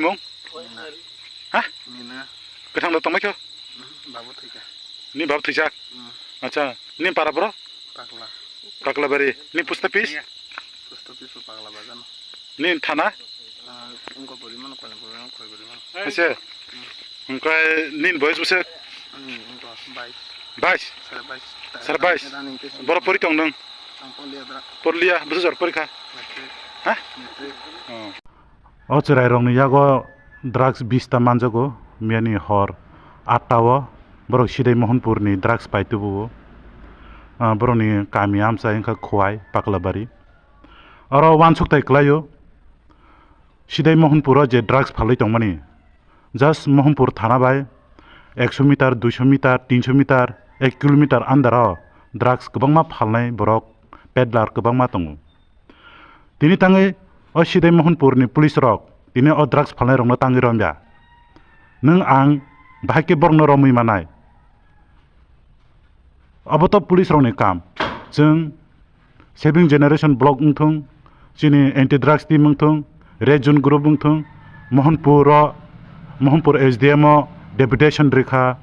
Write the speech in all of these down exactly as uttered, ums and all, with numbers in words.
Mung? Mina. Ha? Mina. Kwthang da tongbai kho? Hmm, babu thwikha. Ni babu thwijak? Hmm. Acha, ni para bro? Pakla. Paklabari. Ni post office? Post office o Pakla bazar no. Ni thana? Ah, wngkha Borimano, Koilampur, Khoiborimano. Ase. Hingke nin boyes bwswk? Hmm, wngkha bais. Bais? Sare bais. Sare bais. Running test. Boro pori tong nung? Ang porliya dra. Porliya, bwswk jor porikha? Matric. Ha? Matric. Oh. O chwrairokni yago drugs bista manjago, miyani hor atta o borok Sidai Mohonpurni drugs pai tubuo. Ah, borokni kami amchai wngkha Khowai, Paklabari. Oro uansukthai kwlaio, Sidai Mohonpuro je drugs phalwi tongmani, just Mohonpur thana bai ekso meter, duiso meter, tinso meter, ek kilometer under o drugs kwbangma phalnai borok, peddler kwbangma tongo. Tini tangwi o Sidai Mohonpurni police rok tini o drugs phalnai rokno tangwi romya. Nwng ang bahai khe borokno romwi manai. Abo to police rokni kam. Chwng Saving Generation Block wngthung, chini anti drugs team wngthung, Red Zone Group wngthung, Mohonpur o, Mohonpur S D M o deputation rikha,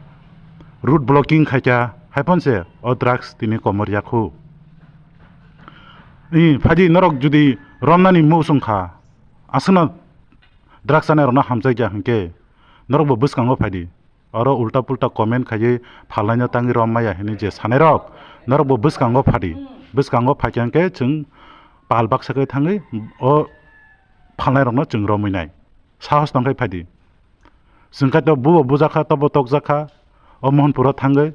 road blocking khaikha, haiphano se o drugs tini komor yakhu. I, phaidi norok jodi romnani mung songkha, aswkno drugs chanai rokno hamjakya hinkhe, norokbo bwskango phaidi. Oro ulta pulta comment khaiwi phalnaino tangwi rom maya hinwi je sanairok, norokbo bwskango phadi. Bwskango phaikha hinkhe chwng pal baksa khe thangwi o phalnairokno chwng romwi nai. Sahos tongkhe phaidi. Chwng khe to bubo bujakha, tobo tokjakha, o Mohonpuro thangwi.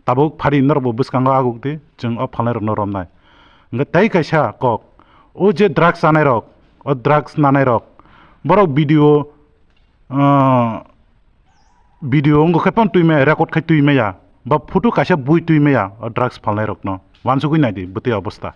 Tabuk phadi norokbo bwskango agukdi, chwng o phalnairokno romnai. Hinkhe tei kaisa kok, o je drugs chanairok, o drugs nanairok, borok video, ah, video wngkha phano twi maya, record khai twi maya, ba photo kaisa bui twi maya, o drugs phalnairokno. Uansugwi naidi, bwtwi obostha.